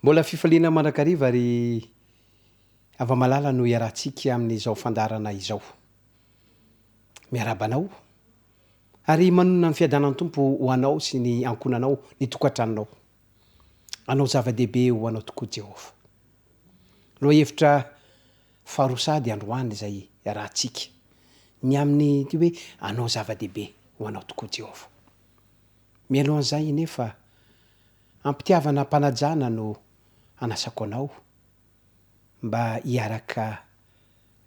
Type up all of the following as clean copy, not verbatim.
Mbola fifaliana mandrakariva ry hava-malala no iarahantsika amin'izao fandaharana izao. Miarahaba anao ary manonona ny fiadanan'ny Tompo ho anao sy ny ankohonanao, ny tokantranonao. Hanao zava-dehibe ho anao tokoa Jehovah. Lohahevitra faharoa sahady androany izay iarahantsika, ny amin'ity hoe hanao zava-dehibe ho anao tokoa Jehovah. Mialohan'izay anefa, am-pitiavana am-panajana no hanasako anao mba hiaraka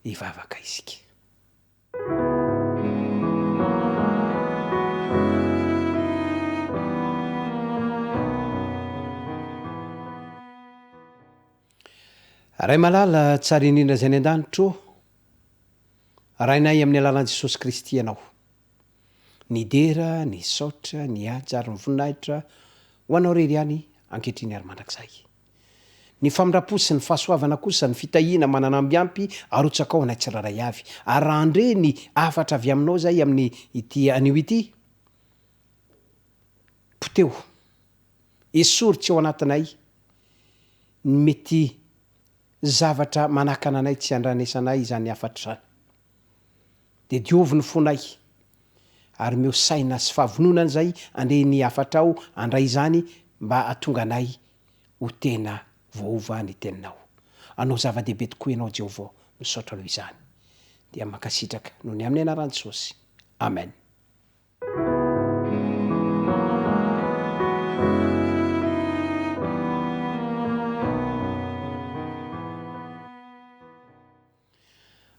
hivavaka isika. Ray malala tsara indrindra izay any an-danitra ô, Rainay amin'ny alalan'i Jesosy Kristy Ianao. Ny dera, ny saotra, ny haja ary ny voninahitra ho Anao irery ihany ankehitriny ary mandrakizay. Ny famindram-po sy ny fahasoavana kosa, ny fitahiana manana amby ampy arotsakao anay tsirairay avy. Ary raha handre ny hafatra avy aminao izahay amin'ny ity anio ity, poteho, esory tsy ao anatinay ny mety zavatra manakana anay tsy handranesanay izany hafatra izany. Dia diovy ny fonay, ary omeo saina sy fahavononana izahay handre ny hafatrao, handray izany mba hahatonga anay ho tena voaova ny teninao. Hanao zava-dehibe tokoa ianao Jehovah, misaotra noho izany. Dia mankasitraka noho ny amin'ny anaran'i Jesosy. Amen.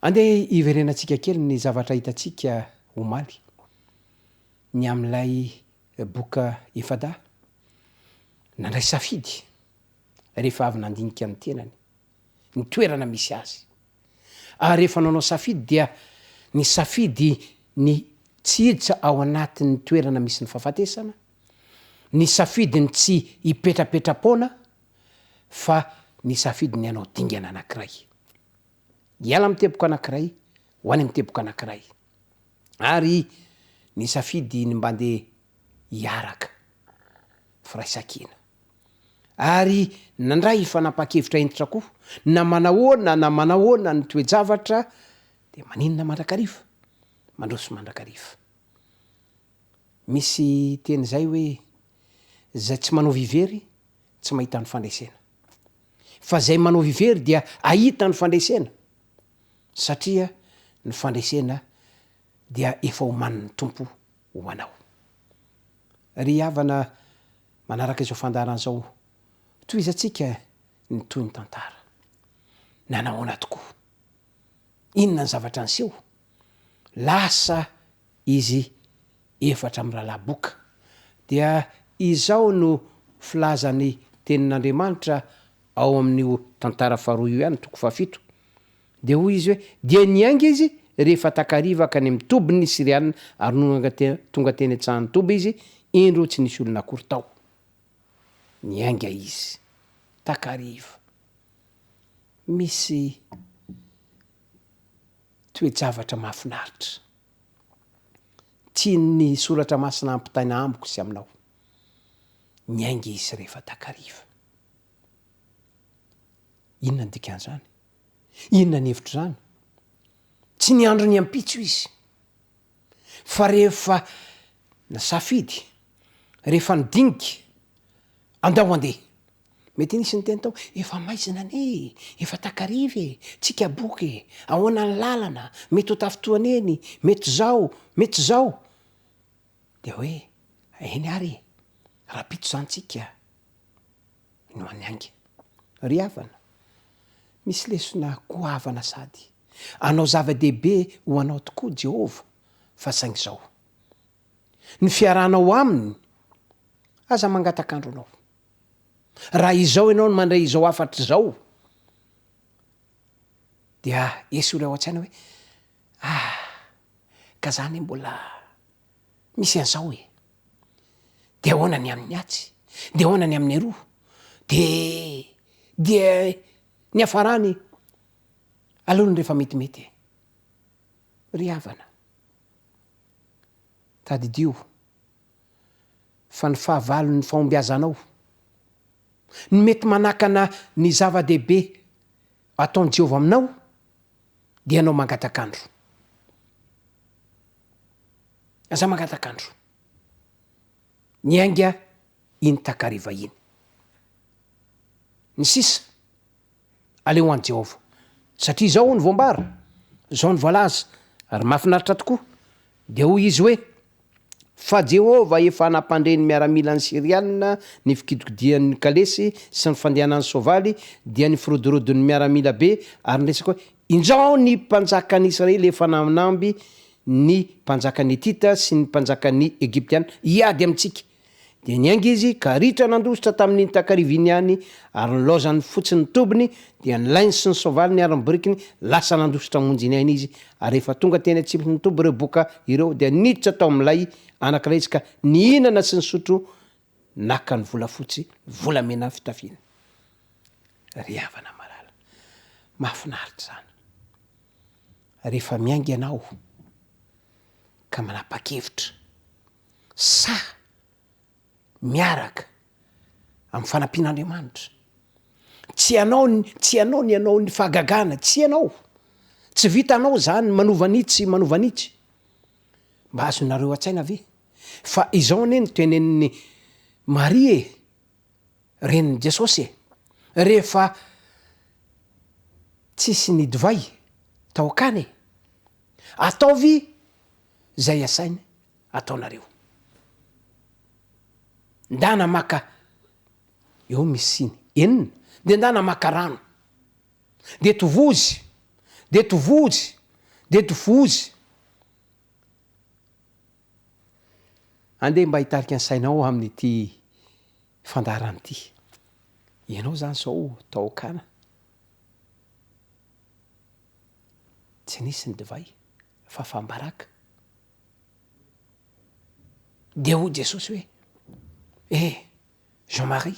Andeha hiverenantsika kely ny zavatra hitantsika omaly, ny amin'ilay boka efa-dahy nandray safidy rehefa avy nandinika ny tenany, ny toerana misy azy. Ary rehefa nanao safidy dia nisafidy ny tsy hiditra ao anatin'ny toerana misy ny fahafatesana, nisafidy ny tsy hipetrapetra-poana fa nisafidy ny hanao dingana anankiray. Hiala amin'ny teboka anankiray ho any amin'ny teboka anankiray. Ary nisafidy ny mba ndeha hiaraka, firaisankina. Ary nandray fanapahan-kevitra hentitra koa, na manahoana na manahoana ny toe-javatra dia maninona mandrakariva? Mandroso mandrakariva. Misy teny izay hoe, izay tsy manao vivery tsy mahita ny fandresena. Fa izay manao vivery dia ahita ny fandresena, satria ny fandresena dia efa omanin'ny Tompo ho anao. Ry havana manaraka izao fandaharana izao, tohizantsika ny tohin'ny tantara. Nanahoana tokoa? Inona ny zavatra niseho? Lasa izy efatra mirahalahy boka. Dia izao no filazan'ny Tenin'Andriamanitra ao amin'io tantara faharoa io ihany, toko fahafito. Dia hoy izy hoe, Dia niainga izy rehefa takariva ka any amin'ny tobin'ny Syriana, ary nony tonga teny an-tsahan'ny toby izy, indro tsy nisy olona akory tao. Niainga izy takariva. Misy toe-javatra mahafinaritra. Tian'ny Soratra Masina hampitaina amiko sy aminao. Niainga izy rehefa takariva. Inona ny dikan'izany? Inona ny hevitr'izany? Tsy niandry ny ampitso izy. Fa rehefa nisafidy, rehefa nidinika, andao handeha. Mety nisy niteny tao, efa maizina anie e, efa takariva e, tsika boka e, ahoana ny lalana, mety ho tafintohana eny, mety zao, mety zao. Dia hoe, eny ary e, rahampitso izany tsika no hanainga. Ry havana, misy lesona goavana sady hanao zava-dehibe ho anao tokoa Jehovah, fa saingy izao, ny fiarahanao aminy, aza mangataka andro anao. Raha izao ianao no mandray izao hafatra izao, dia esory ao an-tsaina hoe, ah, ka za anie mbola misy an'izao e. Dia ahoana ny amin'ny atsy? Dia ahoana ny amin'ny aroa? Dia, dia niafarany aleony rehefa metimety e. Ry havana, tadidio fa ny fahavalon'ny fahombiazanao. Ny mety manakana ny zava-dehibe ataon'i Jehovah aminao dia ianao mangatak'andro. Aza mangatak'andro. Niainga iny takariva iny. Ny sisa, aleo ho an'i Jehovah. Satria izao no voambara, izao no voalaza, ary mahafinaritra tokoa. Dia hoy izy hoe, Fa Jehovah efa nampandre ny miaramilan'ny Syriana ny fikidikodian'ny kalesy sy ny fandehanan'ny soavaly, dia ny firodorodon'ny miaramila be, ary niresaka hoe, Injao ny mpanjakan'ny Israely efa nanamby ny mpanjakan'ny Hetita sy ny mpanjakan'ny Egyptiana hiady amintsika. Dia niainga izy ka ritra nandositra tamin'iny takariva iny ihany, ary nilaozany fotsiny ny tobiny, dia ny lainy sy ny soavaliny ary ny borikiny, lasa nandositra hamonjy ny ainy izy. Ary rehefa tonga teny an-tsipiny ny toby ireo boka ireo, dia niditra tao amin'ilay anankiray izy ka nihinana sy nisotro, naka ny volafotsy, volamena fitafiany. Ry havana malala, mahafinaritra izany. Rehefa miainga ianao ka manapa-kevitra, sahy miaraka amin'ny fanampian'Andriamanitra. Tsy ianao, tsy ianao ny hanao ny fahagagana, tsy ianao. Tsy vitanao izany manova an'itsy, manova an'itsy. Mba azonareo an-tsaina ve fa izao anie no tenenin'i Maria e, renin'i Jesosy e, rehefa tsisy ny divay tao an-kana e, ataovy izay asainy ataonareo. Ndana maka, eo misy siny enina, de ndana maka rano, de tovozy, de tovozy, de tovozy. Andeha mba hitarika ny sainao amin'ity fandaharana ity. Ianao zany zao tao Kana, tsy nisy ny divay, fahafaham-baraka. Dia hoy Jesosy hoe, Eh, Jean Marie,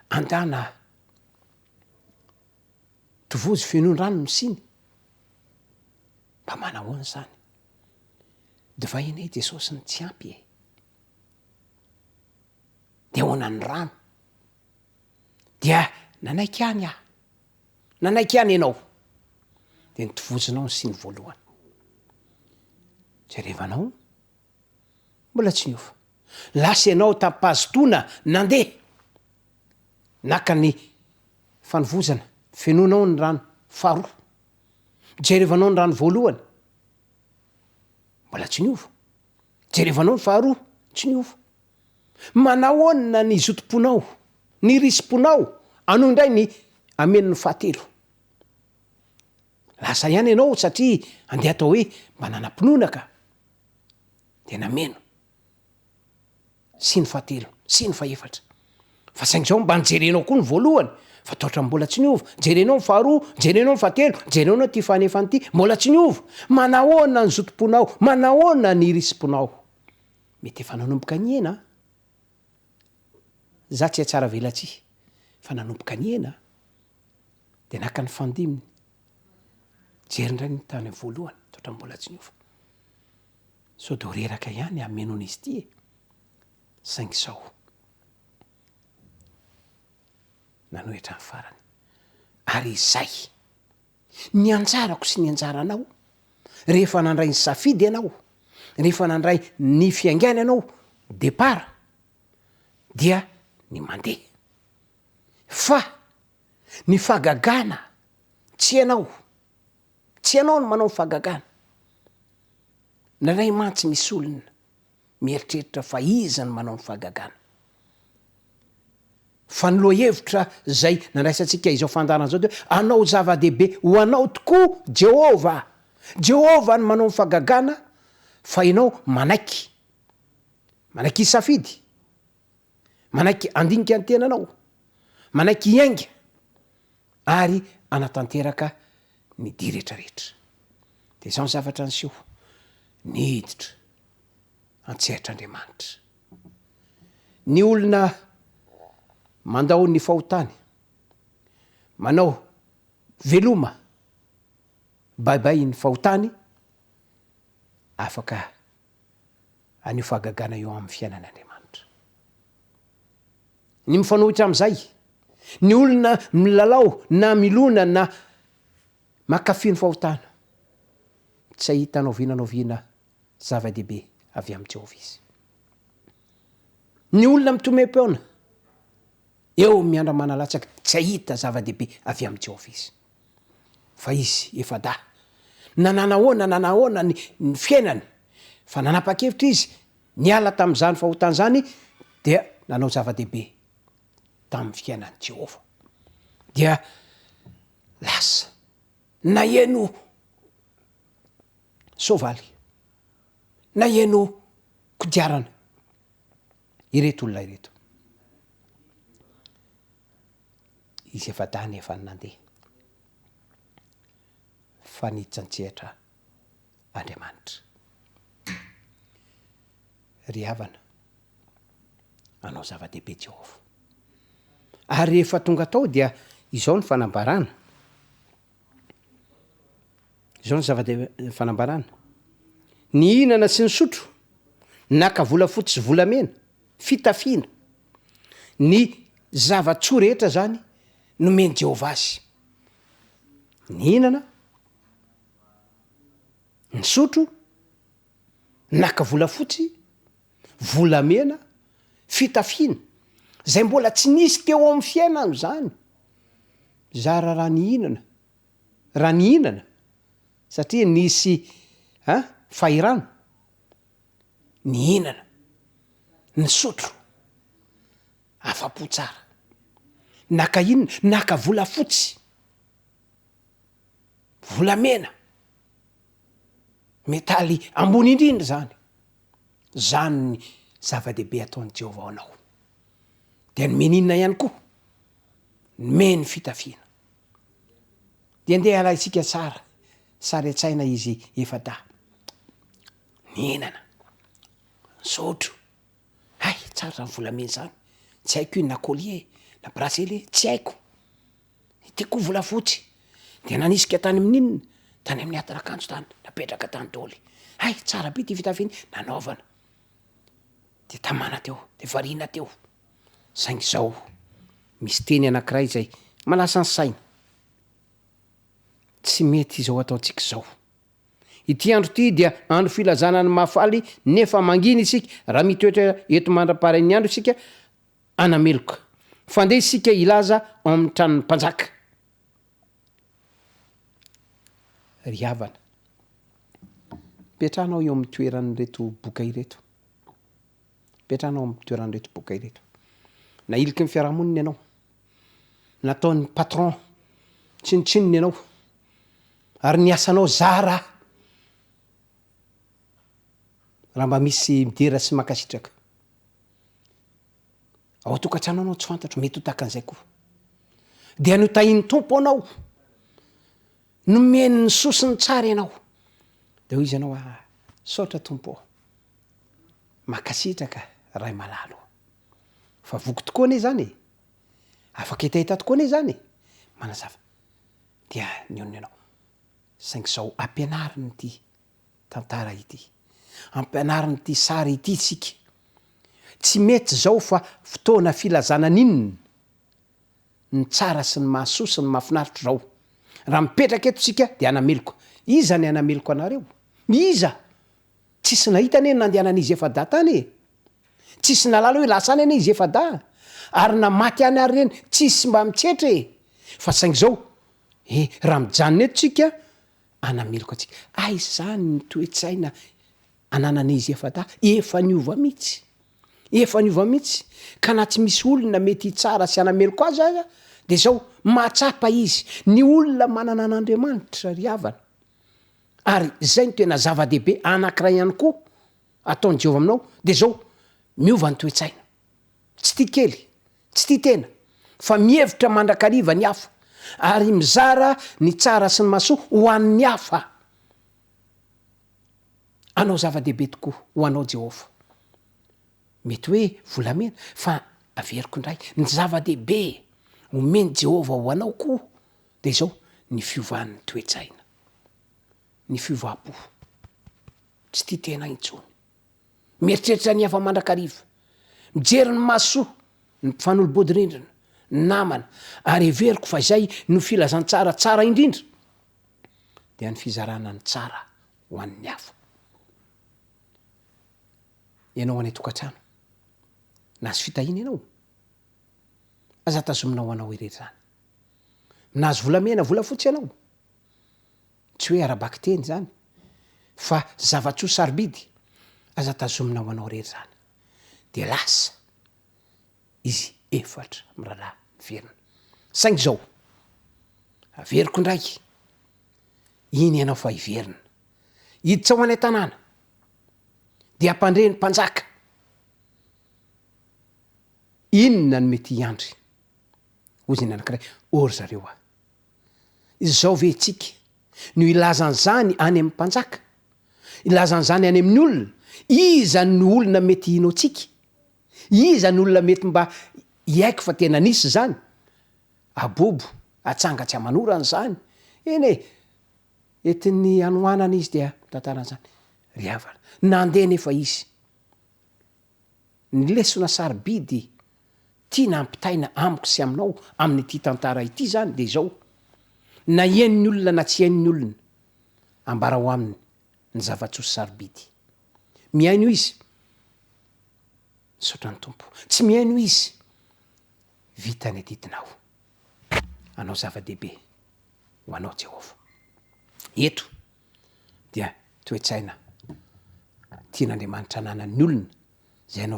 andana tovozy fenoy rano ny siny. Mba manahoana izany? Divay anie Jesosy no tsy ampy e. Dia ahoana ny rano? Dia nanaiky ihany aho. Nanaiky ihany ianao. Dia notovozinao ny siny voalohany. Jerevanao, mbola tsy niova. Lasa ianao tam-pahazotoana nandeha. Naka ny fanovozana, fenoinao ny rano faharoa. Jerevanao ny rano voalohany, mbola tsy niova. Jerevanao ny faharoa, tsy niova. Manahoana ny zotom-ponao, ny risi-ponao, anao indray ny ameno ny fahatelo. Lasa ihany ianao satria andeha atao hoe mba nanam-pinoana ka. Dia nameno. Sy ny fahatelo, sy ny fahefatra. Fa saingy izao mba nijerenao koa ny voalohany, fa toa ohatran'ny mbola tsy niova. Jerenao ny faharoa, jerenao ny fahatelo, jerenao ity fahanefany ity, mbola tsy niova. Manahoana ny zotom-ponao, manahoana ny risi-ponao. Mety efa nanomboka nihena an! Za tsy hatsara velatsihy fa nanomboka nihena an! Dia naka ny fandiminy, nijery indray ny tany amin'ny voalohany, toa ohatran'ny mbola tsy niova. Sao dia ho reraka ihany hamenoana izy ity e! Saingy izao, nanohy hatramin'ny farany. Ary izay! Ny anjarako sy ny anjaranao, rehefa nandray ny safidy ianao, rehefa nandray ny fiaingàna ianao, départ, dia ny mandeha. Fa ny fahagagana tsy ianao, tsy ianao no manao ny fahagagana. Indraindray mantsy misy olona mieritreritra fa iza no manao ny fahagagana. Fa ny lohahevitra izay nandraisantsika izao fandaharana izao dia hoe hanao zava-dehibe ho anao tokoa Jehovah. Jehovah no manao ny fahagagana fa ianao manaiky. Manaiky hisafidy. Manaiky handinika ny tenanao. Manaiky hiainga ary hanatanteraka ny dia rehetrarehetra. Dia izao ny zavatra niseho. Niditra an-tsehatr'Andriamanitra. Ny olona mandao ny fahotany, manao veloma bye bye ny fahotany, afaka an'io fahagagana io amin'ny fiainany Andriamanitra. Ny mifanohitra amin'izay, ny olona milalao na milona na mankafy ny fahotana, tsy hahita na oviana na oviana zava-dehibe avy amin'i Jehovah izy. Ny olona mitomem-peona eo miandra-mana latsaka, tsy hahita zava-dehibe avy amin'i Jehovah izy. Fa izy efa-dahy. Na nanahoana na nanahoana ny ny fiainany, fa nanapa-kevitra izy niala tamin'izany fahotana izany, dia nanao zava-dehibe tamin'ny fiainan'i Jehovah. Dia lasa naheno soavaly, naheno kodiarana ireto olona ireto. Izy efa-dahy nefa nandeha fa niditra an-tsehatra Andriamanitra. Ry havana, hanao zava-dehibe Jehovah. Ary rehefa tonga tao dia izao ny fanambarana. Izao ny zava-dehibe fanambarana. Nihinana sy nisotro, naka volafotsy sy volamena, fitafiana. Ny zava-tsoa rehetra zany nomen'i Jehovah azy. Nihinana, nisotro, naka volafotsy, volamena, fitafiana, zay mbola tsy nisy teo amin'ny fiainany zany. Zara raha nihinana, raha nihinana satria nisy an fahirano, nihinana, nisotro, afa-po tsara. Naka inona? Naka volafotsy, volamena, metaly ambony indrindra zany. Zany ny zava-dehibe ataon'i Jehovah ho anao. Dia nomeny inona ihany koa? Nomeny fitafiana. Dia ndeha alaintsika tsara sary an-tsaina izy efa-dahy. Nihinana, nisotro, hay tsara zany volamena zany, tsy haiko io na collier na bracelet, tsy haiko. Ity koa volafotsy, dia nanisika tany amin'inona? Tany amin'ny atin'akanjo tany, napetraka tany daholo. Hay, tsara be ity fitafiana ity, nanaovana. Dia tamana teo, dia variana teo. Saingy izao, misy teny anankiray izay manasa ny saina. Tsy mety izao ataontsika izao. Ity andro ity dia andro filazana ny mahafaly nefa mangina isika raha mitoetra eto mandra-parain'ny andro isika hanameloka. Fa ndeha isika hilaza ao amin'ny tranon'ny mpanjaka. Ry havana, mipetraha anao eo amin'ny toeran'ireto boka ireto. Mipetraha anao amin'ny toeran'ireto boka ireto. Nahiliky ny fiarahamonina ianao. Nataon'ny patron tsinontsinona ianao. Ary ny asanao zara raha mba misy midera sy mankasitraka. Ao an-tokantrano anao tsy fantatro, mety ho tahaka an'izay koa. Dia notahin'ny Tompo anao, nomeny ny soa sy ny tsara ianao. Dia hoy izy ianao, ah, saotra Tompo ô, mankasitraka Ray malala ô. Fa voky tokoa anie izany e, afaka hetaheta tokoa anie izany e, manazava. Dia nionona ianao. Saingy izao ampianariny ity tantara ity. Ampianarin'ity sary ity isika. Tsy mety izao fa fotoana filazana n'inona? Ny tsara sy ny mahasoa sy ny mahafinaritra izao. Raha mipetraka eto isika dia hanameloka. Iza ny hanameloka anareo? Iza? Tsisy nahita anie ny nandehanan'izy efa-dahy tany e! Tsisy nahalala hoe lasa any anie izy efa-dahy. Ary na maty any ary ireny, tsisy mba mitsetra e! Fa saingy izao, e, raha mijanona eto isika, hanameloka antsika. Aiza izany ny toe-tsaina ananan'izy efa-dahy? Efa niova mihitsy. Efa niova mihitsy. Ka na tsy misy olona mety hitsara sy hanameloka azy aza, dia izao, mahatsapa izy. Ny olona manana an'Andriamanitra, ry havana. Ary izay no tena zava-dehibe anankiray ihany koa ataon'i Jehovah aminao, dia izao, miova ny toe-tsaina. Tsy tia kely, tsy tia tena, fa mihevitra mandrakariva ny hafa, ary mizara ny tsara sy ny mahasoa ho an'ny hafa. Hanao zava-dehibe tokoa ho anao Jehovah. Mety hoe volamena, fa averiko indray, ny zava-dehibe omen'i Jehovah ho anao koa dia izao, ny fiovan'ny toe-tsaina, ny fiovam-po. Tsy tia tena intsony. Mieritreritra ny hafa mandrakariva. Mijery ny mahasoa. Ny mpifanolo-bodirindrina, ny namana, ary heveriko fa izay no filazantsara tsara indrindra, dia ny fizarana ny tsara ho an'ny hafa. Ianao any an-tokantrano, nahazo fitahiana ianao? Aza tazomina ho anao irery izany. Nahazo volamena, volafotsy ianao? Tsy hoe ara-bakiteny izany, fa zava-tsoa sarobidy, aza tazomina ho anao irery izany. Dia lasa izy efatra mirahalahy niverina. Saingy izao, averiko indray, iny ianao fa hiverina. Hiditra ho any an-tanàna, dia hampandre ny mpanjaka. Inona no mety hiandry? Hoy izy ny anankiray, Ô ry zareo a! Izao ve tsika no hilaza an'izany any amin'ny mpanjaka? Hilaza an'izany any amin'ny olona? Iza no olona mety hino antsika? Iza no olona mety mba hiaiky fa tena nisy izany? Abobo, atsanga tsy aman'orana izany. Eny e! Entin'ny hanoanana izy dia mitantara an'izany. Ry havana, nandeha nefa izy. Ny lesona sarobidy tiana hampitaina amiko sy aminao amin'ity tantara ity izany dia izao, na hihaino ny olona na tsy hihaino ny olona, ambarao aminy ny zava-tsoa sarobidy. Mihaino izy, misaotra ny Tompo. Tsy mihaino izy, vita ny adidinao. Hanao zava-dehibe ho anao Jehovah. Eto dia toe-tsaina tian'Andriamanitra ananan'ny olona izay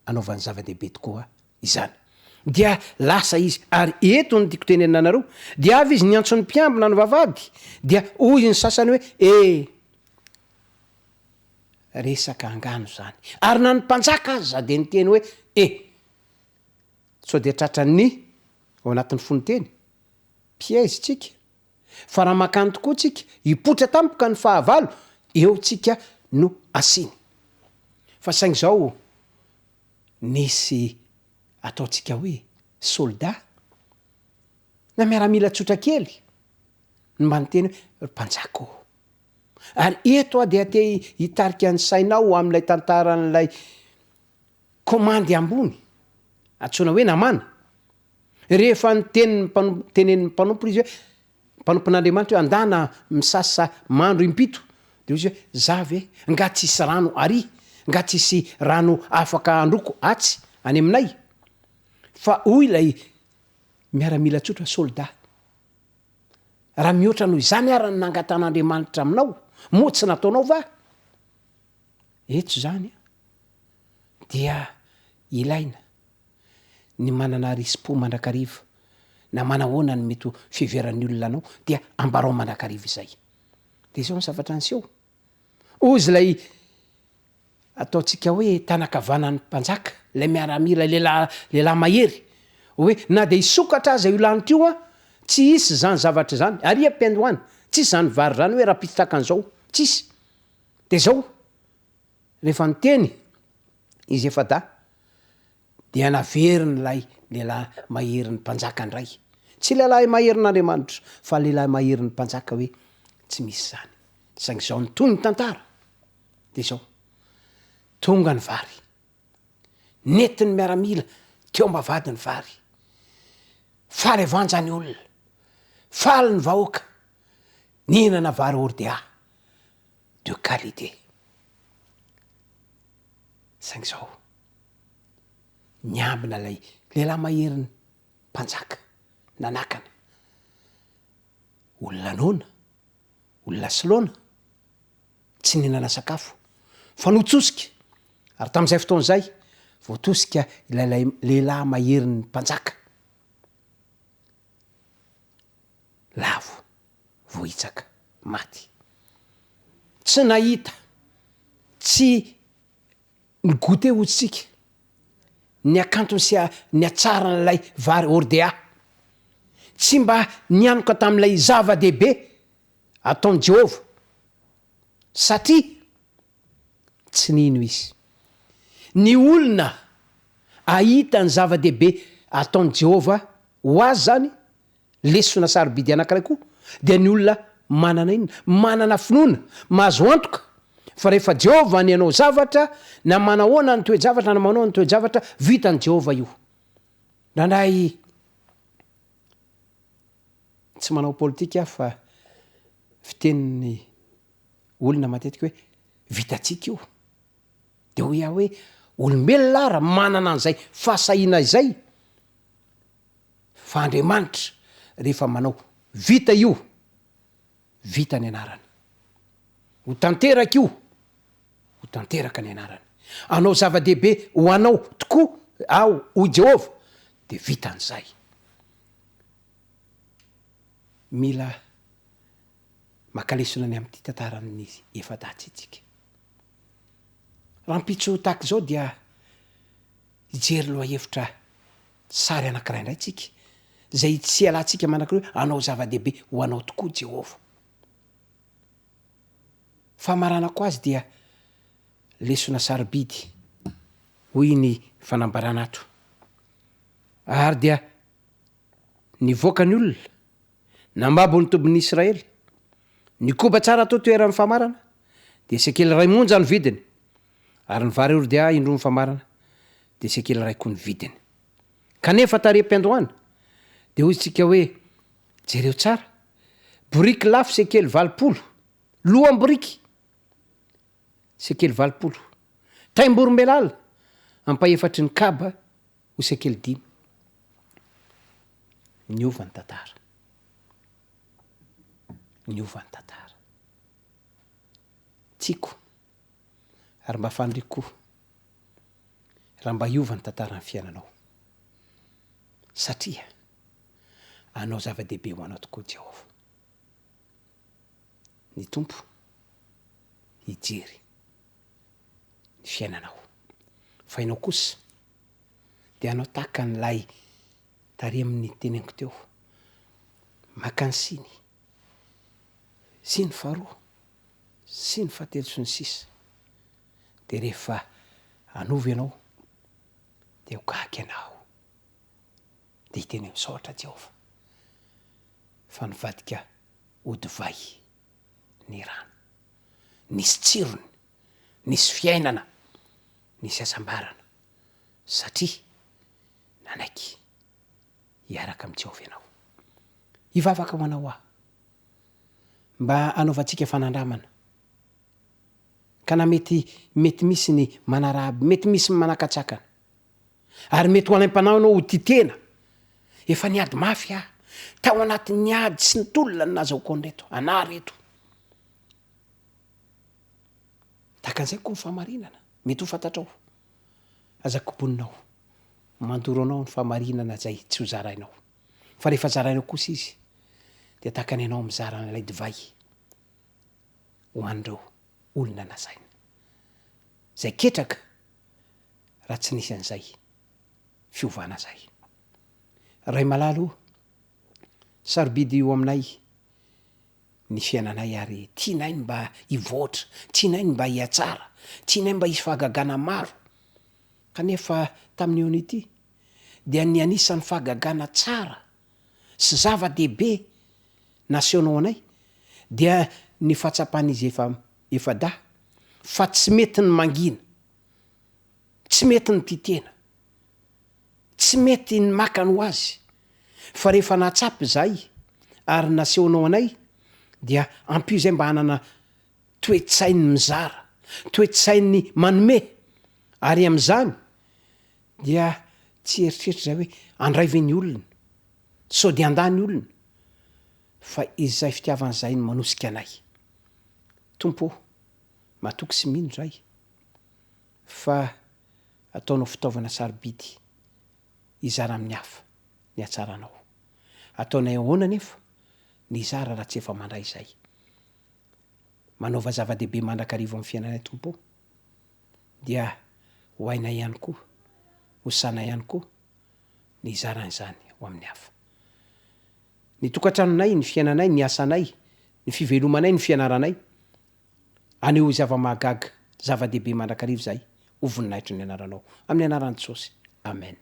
anaovany zava-dehibe tokoa izany. Dia lasa izy, ary eto no tiako tenenina anareo, dia avy izy niantso ny mpiambina ny vavahady, dia hoy ny sasany hoe, E! Resaka angano izany. Ary na ny mpanjaka aza dia niteny hoe, E! Sao dia tratran'ny, ao anatin'ny fononteny, piège tsika. Fa raha mankany tokoa tsika, hipoitra tampoka ny fahavalo, eo tsika no asiany. Fa saingy izao, nisy ataontsika hoe soldat, na miaramila tsotra kely, no mba niteny hoe, ry mpanjaka ô! Ary eto aho dia te hitarika ny sainao amin'ilay tantaran'ilay komandy ambony, antsoina hoe Namana. Rehefa niteny ny mpanompo, tenenin'ny mpanompo izy hoe, mpanompon'Andriamanitra hoe andana misasa mandro impito, dia hoy izy hoe, za ve, nga tsisy rano ary, nga tsisy rano afaka handroko atsy any aminay? Fa hoy ilay miaramila tsotra, soldat, raha mihoatra noho izany ara ny nangatan'Andriamanitra aminao, moa tsy nataonao va? Eto izany dia ilaina ny manana risi-po mandrakariva, na manahoana ny mety ho fiheveran'ny olona anao dia ambarao mandrakariva izay. Dia izao ny zavatra niseho. Hozy ilay ataontsika hoe tanan-kavanan'ny mpanjaka, ilay miaramila, lehilahy, lehilahy mahery, hoe na dia hisokatra aza io lanitra io an, tsy hisy izany zavatra izany, ary am-piandohana, tsisy izany vary izany hoe rahampitso tahaka an'izao, tsisy. Dia izao, rehefa niteny izy efa-dahy, dia naverin'ilay lehilahy maherin'ny mpanjaka indray. Tsy lehilahy maherin'Andriamanitra, fa lehilahy maherin'ny mpanjaka hoe tsy misy izany. Saingy izao ny tohin'ny tantara, dia izao, tonga ny vary, nentin'ny miaramila teo am-bavahady ny vary, faly avanja ny olona, faly ny vahoaka, nihinana vary hordea de qualité. Saingy izao, niambina ilay lehilahy maherin'ny mpanjaka, nanakana. Olona noana, olona silaona, tsy nihinana sakafo, fa notosika. Ary tamin'izay fotoana izay, voatosika ilay lehilahy maherin'ny mpanjaka. Lavo, voahitsaka, maty. Tsy nahita, tsy Ny goûter hotsika, ny hakantony sy ny hatsaran'ilay vary hordea. Tsy mba nianoka tamin'ilay zava-dehibe ataon'i Jehovah, satria tsy nino izy. Ny olona hahita ny zava-dehibe ataon'i Jehovah ho azy izany Lesona sarobidy anankiray koa dia ny olona manana inona? Manana finoana, mahazo antoka fa rehefa Jehovah ny hanao zavatra, na manahoana ny toe-javatra na manahoana ny toe-javatra, vitan'i Jehovah io. Indraindray tsy manao politika aho fa fitenin'ny olona matetika hoe vitantsika io. De hoy aho hoe olombelona ara manana an'izay fahasahiana izay fa Andriamanitra rehefa manao vita io, vita ny anarany. Ho tanteraka io, ho tanteraka ny anarany. Hanao zava-dehibe ho anao tokoa aho, hoy Jehovah, dia vitan'izay. Mila maka lesona ny amin'ity tantaran'ny efa-dahy ity isika. Rahampitso tahaka izao dia hijery lohahevitra sary anankiray indray tsika, izay tsy hialantsika manankiray hoe hanao zava-dehibe ho anao tokoa Jehovah. Famaranako azy dia lesona sarobidy, hoy ny fanambarana ato. Ary dia nivoaka ny olona, nambabo ny tobin'ny Israely. Ny koba tsara atao toeran'ny famarana dia sekely iray monja ny vidiny, ary ny vary hordea indroa ny famarana dia sekely iray koa ny vidiny. Kanefa tary am-piandohana dia hoy isika hoe, Jereo tsara, boriky lafo sekely 80, loham-boriky sekely 80, taim-boromailala ampahefatry ny kaba ho sekely dimy. Niova ny tantara. Niova ny tantara. Tiako ary mba faniriako koa raha mba hiova ny tantaran'ny fiainanao. Satria hanao zava-dehibe ho anao tokoa Jehovah. Ny Tompo hijery ny fiainanao. Fa ianao kosa dia hanao tahaka an'ilay tary amin'ny teneniko teo, maka ny siny, siny faharoa, siny fahatelo sy ny sisa. Dia rehefa hanova ianao dia ho gaga ianao. Dia hiteny hoe misaotra Jehovah fa nivadika ho divay ny rano. Nisy tsirony, nisy fiainana, nisy hasambarana satria nanaiky hiaraka amin'i Jehovah ianao. Hivavaka ho anao aho mba hanaovantsika fanandramana. Ka na mety mety misy ny manaraby, mety misy ny manakatsakana. Ary mety ho alaim-panahy ianao ho tia tena. Efa niady mafy aho. Tao anatin'ny ady sy ny tolona no nahazahoako an'ireto, anah reto. Tahaka an'izay koa ny fahamarinana. Mety ho fantatrao. Aza koboninao. Mandoro anao ny fahamarinana izay tsy ho zarainao. Fa rehefa zarainao kosa izy, dia tahaka ny anao mizara an'ilay divay ho an'ireo olona nasaina. Izay ketraka raha tsy nisy an'izay fiovana izay. Ray malala o, sarobidy ho aminay ny fiainanay ary tianay ny mba hivoatra, tianay ny mba hihatsara, tianay mba hisy fahagagana maro. Kanefa tamin'ny ony ity dia ny anisan'ny fahagagana tsara sy zava-dehibe nasehonao anay dia ny fahatsapan'izy efa efa-dahy fa tsy mety ny mangina. Tsy mety ny tia tena. Tsy mety ny maka ny ho azy. Fa rehefa nahatsapa izahay ary nasehonao anay dia ampio izay mba hanana toe-tsain'ny mizara, toe-tsain'ny manome ary amin'izany dia tsy hieritreritra izahay hoe handray ve ny olona, sao dia handà ny olona fa izay fitiavana izay no manosika anay. Tompo ô, matoky sy mino izahay. Fa ataonao fitaovana sarobidy hizara amin'ny hafa ny hatsaranao. Ataonay ahoana anefa ny hizara raha tsy efa mandray izay? Manaova zava-dehibe mandrakariva amin'ny fiainanay Tompo o! Dia ho hainay ihany koa, ho sahinay ihany koa ny hizara an'izany ho amin'ny hafa. Ny tokantranonay, ny fiainanay, ny asanay, ny fivelomanay, ny fianaranay, Anehoy zava-mahagaga, zava-dehibe mandrakariva izahay, ho voninahitry ny anaranao. Amin'ny anaran'i Jesosy. Amen.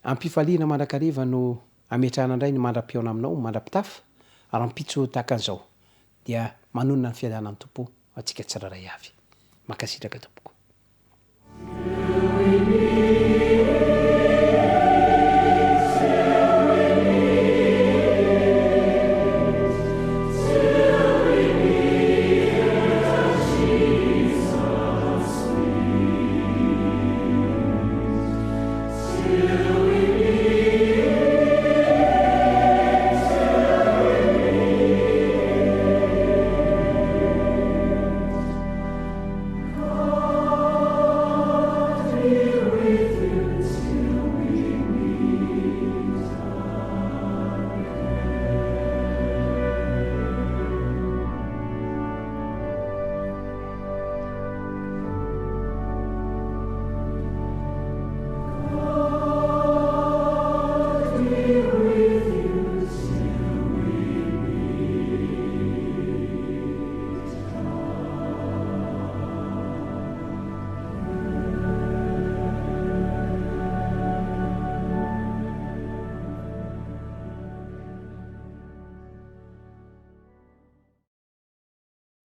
Am-pifaliana mandrakariva no ametrahana indray ny mandra-pihaona aminao, mandra-pitafa. Rahampitso tahaka an'izao dia manonona ny fiadanan'ny Tompo antsika tsirairay avy. Mankasitraka tompoko.